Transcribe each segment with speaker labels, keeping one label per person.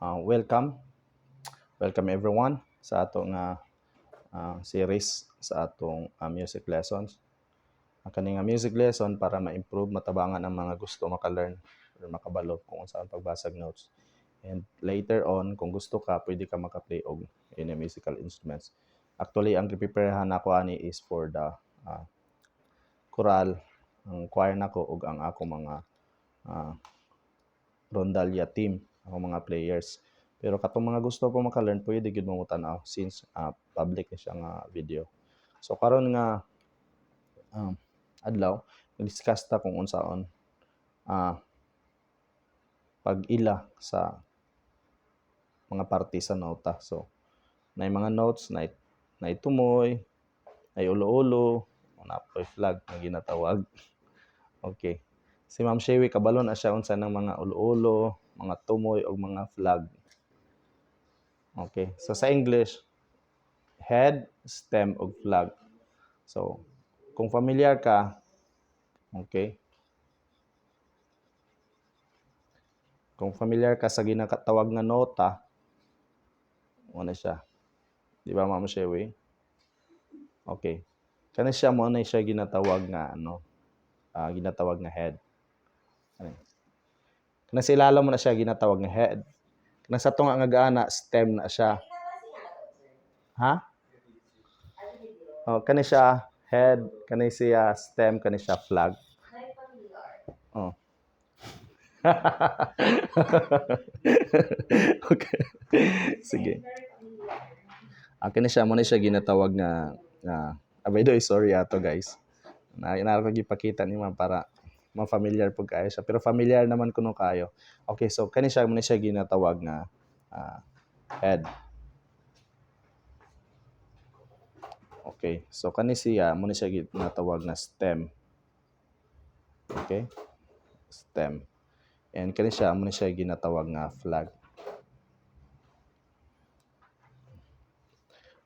Speaker 1: Welcome. Welcome everyone sa ato nga series sa atong music lessons. Ang kani nga music lesson para ma-improve, matabangan ang mga gusto maka-learn or makabalo kung unsa ang pagbasag notes. And later on, kung gusto ka, pwede ka maka-play og any musical instruments. Actually, ang gipreparehan nako ani is for the choral, ang choir nako ug ang ako mga rondalla team, ako mga players. Pero katong mga gusto po maka-learn, pwede gyud mo tan-aw since public ni siya nga video. So karon nga adlaw, mag-discuss ta kung unsaon pag-ila sa mga parte sa nota. So, naay mga notes, naay tumoy, naay ulo-ulo, naa poy flag nga ginatawag. Okay. Si Ma'am Shewi kabalo na siya unsa ng mga ulo-ulo, mga tumoy ug mga flag. Okay. So sa English, head, stem ug flag. So, kung familiar ka, okay, kung familiar ka sa ginatawag nga nota, mao na siya. Di ba, Ma'am Shewi? Okay. Kani siya, mo na siya ginatawag nga ano, ginatawag nga head. Ano? Kana sa ilalom mo na siya ginatawag nga head. Kana sa tunga nga gaana, stem na siya. Ha? Oh, kani siya head, kani siya stem, kani siya flag. Oh. Okay. Sige. Kani siya, mo na siya ginatawag nga, by the way, sorry ato guys. Na ko gipakita ni ma'am para ma-familiar pud kaayo siya. Pero familiar naman kuno kayo. Okay, so kani siya, mo na siya ginatawag nga head. Okay, so kani siya, mo na siya ginatawag na stem. Okay? Stem. And kani siya, mo na siya ginatawag nga flag.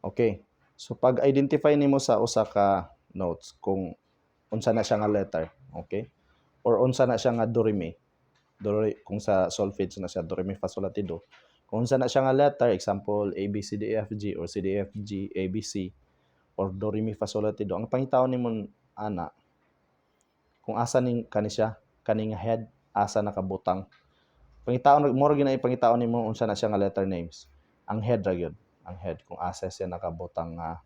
Speaker 1: Okay. So pag-identify nimo sa usa ka notes kung unsa na siya nga letter, okay? Or unsa na siya nga do re mi. Do re, kung sa solfege na siya, do re mi fa sol la ti do. Kung unsa na siya nga letter, example A B C D E F G or C D E F G A B C or do re mi fa sol la ti do. Ang pangitaon nimo ana kung asa ning kani siya, kani nga head, asa nakabutang. Pangitaon mo ra gyud pangitaon nimo unsa na siya nga letter names. Ang head ra gyud, ang head kung asa siya nakabutang nga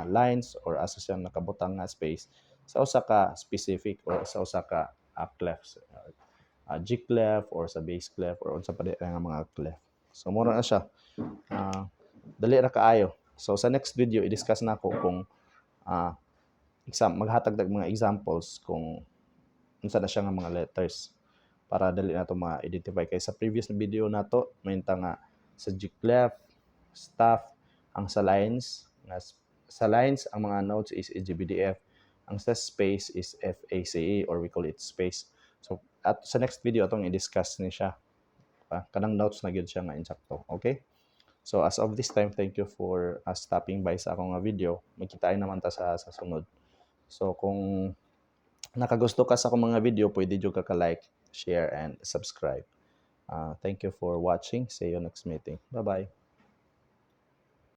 Speaker 1: lines or asa siya nakabutang nga space sa usa ka specific or sa usa ka clefs, G clef or sa bass clef or unsa pa di nga mga clef. So mura na siya. Dali ra kaayo. So sa next video i-discuss nako kung exam maghatag tag mga examples kung unsa na siya nga mga letters para dali nato ma-identify, kay sa previous na video nato mainta nga sa G clef, staff, ang sa lines nga sa lines ang mga notes is AGBDF, ang sa space is FACE or we call it space. So at sa next video atong i-discuss ni siya. Kanang notes na gyud siya nga insakto. Okay? So as of this time, thank you for stopping by sa akong nga video. Magkitain naman ta sa sunod. So kung nakagusto ka sa akong mga video, pwede jud ka ka-like, share, and subscribe. Thank you for watching. See you next meeting. Bye-bye.